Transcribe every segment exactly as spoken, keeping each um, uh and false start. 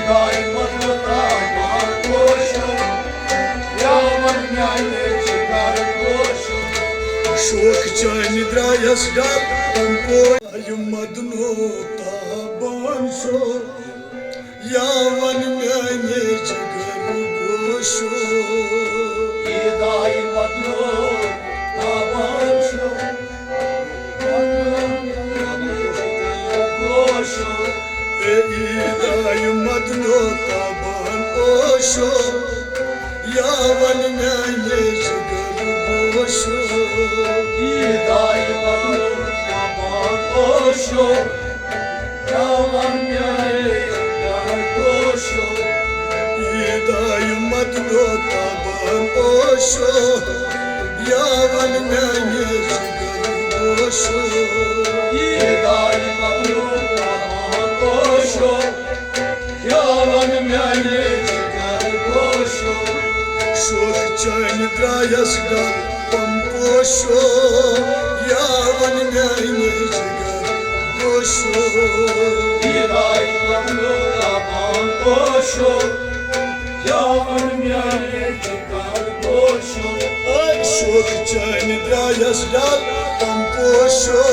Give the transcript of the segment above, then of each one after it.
دایمت مدام پوشو، یاون میانہِ جگر گوشو۔ شوق چانہِ درایس ڈل پم پوش۔ یہِ مدنو تابان شو، یاون میانہِ جگر گوشو۔ یہِ دایمت مدنو تابان شو، یاون میانہِ جگر گوشو۔ اے عیدائے مدنو تابان اوشو، یاون میانہِ جگر گوشو۔ عیدائے مدنو تابان اوشو، یاون میانہِ جگر گوشو۔ عیدائے مدنو تابان اوشو، یاون میانہِ جگر گوشو۔ عیدائے مدنو تابان اوشو، یاون میانہِ جگر گوشو۔ شوق چانہِ درایس ڈل پم پوشو، یاون میانہِ جگر گوشو۔ عیدائے مدنو تابان اوشو، یاون میانہِ جگر گوشو۔ اے شوق چانہِ درایس ڈل پم پوشو،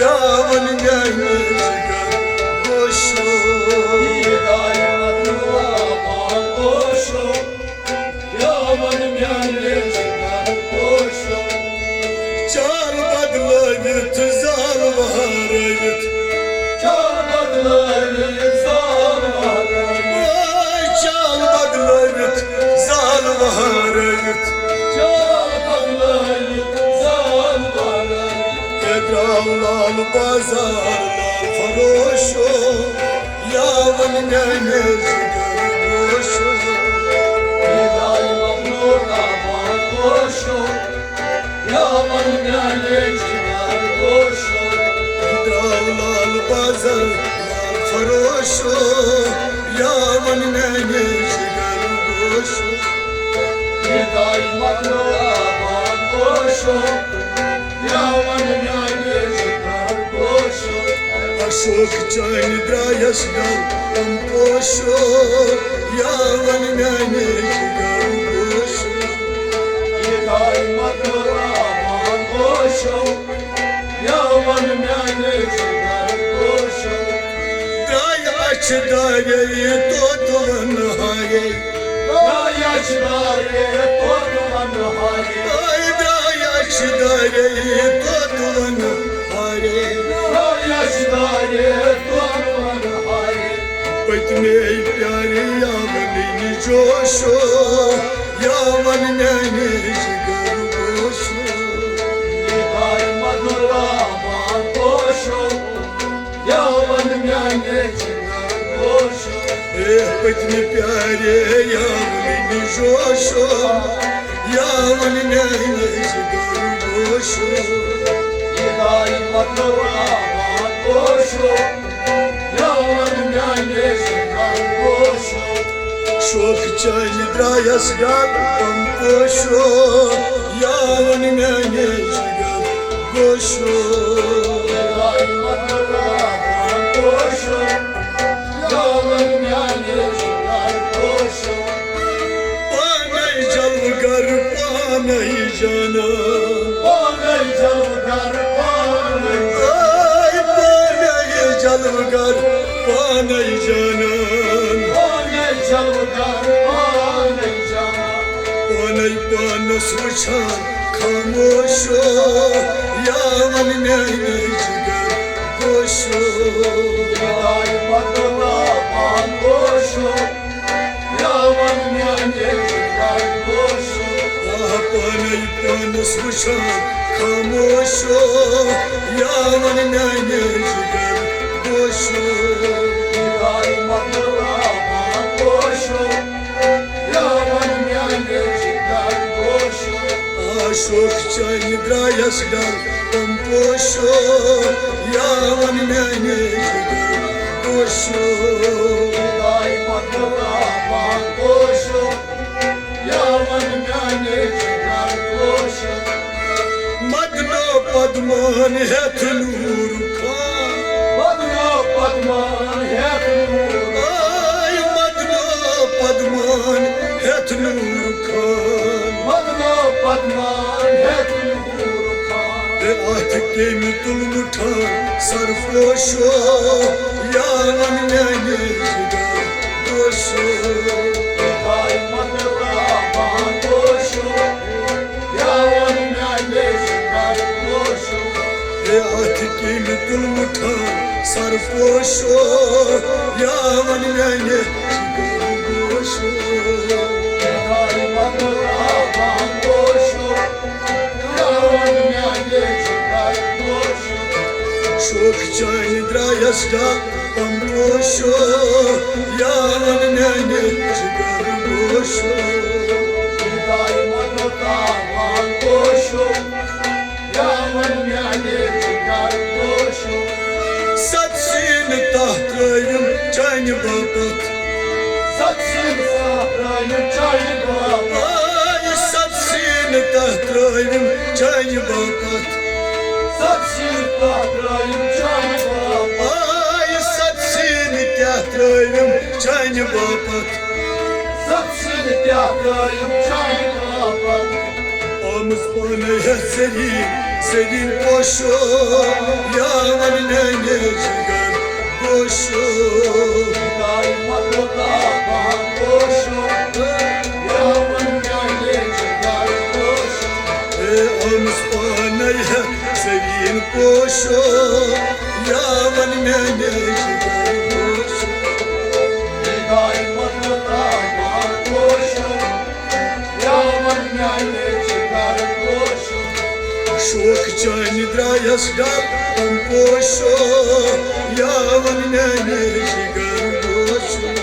یاون میانہِ جگر گوشو۔ عیدائے مدنو تابان اوشو، یاون میانہِ جگر گوشو۔ چال بدلٲوِتھ زال وہرٲوِتھ۔ چال بدلٲوِتھ زال وہرٲوِتھ۔ اے چال بدلٲوِتھ زال وہرٲوِتھ۔ چال بدلٲوِتھ زال وہرٲوِتھ۔ اے درٛاو لال بازار لال فروشو، یاون میانہِ جگر گوشو۔ عیدائے مدنو تابان اوشو، یاون میانہِ جگر گوشو۔ درٛاو لال بازر لال فروشو، یاون میانہِ جگر گوشو۔ عیدائے مدنو تابان اوشو، یاون میانہِ جگر گوشو۔ اشوک چانہِ درایس ڈل پم پوشو، یاون میانہِ جگر گوشو۔ عیدائے مدنو تابان اوشو، یاون میانہِ جگر گوشو۔ درایہِ اچھِ دارے توتہِ ون ہارے۔ درایہِ اچھِ دارے توتہِ ون ہارے۔ اے درایہِ اچھِ دارے توتہِ ون ہارے۔ درایہِ اچھِ دارے توتہِ ون ہارے۔ پٔتمے پیارِ یاون نِش جوشو، یاون میانہِ جگر گوشو۔ عیدائے مدنو تابان اوشو، یاون میانہِ جگر گوشو۔ اے پٔتمہِ پیارِ یاون نِش جوشو، یاون میانہِ جگر گوشو۔ عیدائے مدنو تابان اوشو، یاون میانہِ جگر گوشو۔ شوق چانہِ درایس ڈل پم پوشو، یاون میانہِ جگر گوشو۔ عیدائے مدنو تابان اوشو، یاون میانہِ جگر گوشو۔ پانے جلوٕ گر پانے جانان۔ پانے جلوٕ گر پانے۔ اے پانے جلوٕ گر پانے جانان۔ پانے جلوٕ گر پانے جانان۔ پانے پانس وٕچھان خاموشو، یاون میانہِ جگر گوشو۔ عیدائے مدنو تابان اوشو، یاون میانہِ جگر گوشو۔ آ، پانے پانس وٕچھان خاموشو، یاون میانہِ جگر گوشو۔ عیدائے مدنو تابان اوشو، یاون میانہِ جگر گوشو۔ آ، شوق چانہِ درایس ڈل پم پوشو، یاون میانہِ جگر گوشو۔ عیدائے مدنو تابان اوشو، یاون میانہِ جگر گوشو۔ مدنو پدمان ہیتھ نور خان۔ مدنو پدمان ہیتھ نور۔ اے أمۍ تُل مُٹھان سرپوشو، یا وَن میانہِ جگر گوشو۔ ہے اَتھ کٔمۍ تُل مُٹھان سرپوشو، یا وَن میانہِ جگر گوشو۔ شوق چانہِ درایس ڈل پم پوشو، یا وَن میانہِ جگر گوشو۔ ست سیٖن تاہ ترٲوِم چانہِ باپتھ۔ ست سیٖن تاہ ترٲوِم چانہِ باپتھ۔ آے ست سیٖن تاہ ترٲوِم چانہِ باپتھ۔ آمٕژ پانے ہٮ۪تھ زٔریٖن، زٔریٖن پوشو، یا وَن میانہِ جگر گوشو۔ ہے آمٕژ پانے ہٮ۪تھ زٔریٖن پوشو، یا وَن میانہِ جگر گوشو۔ شوق چانہِ درایس ڈل پم پوشو، یا وَن میانہِ جگر گوشو۔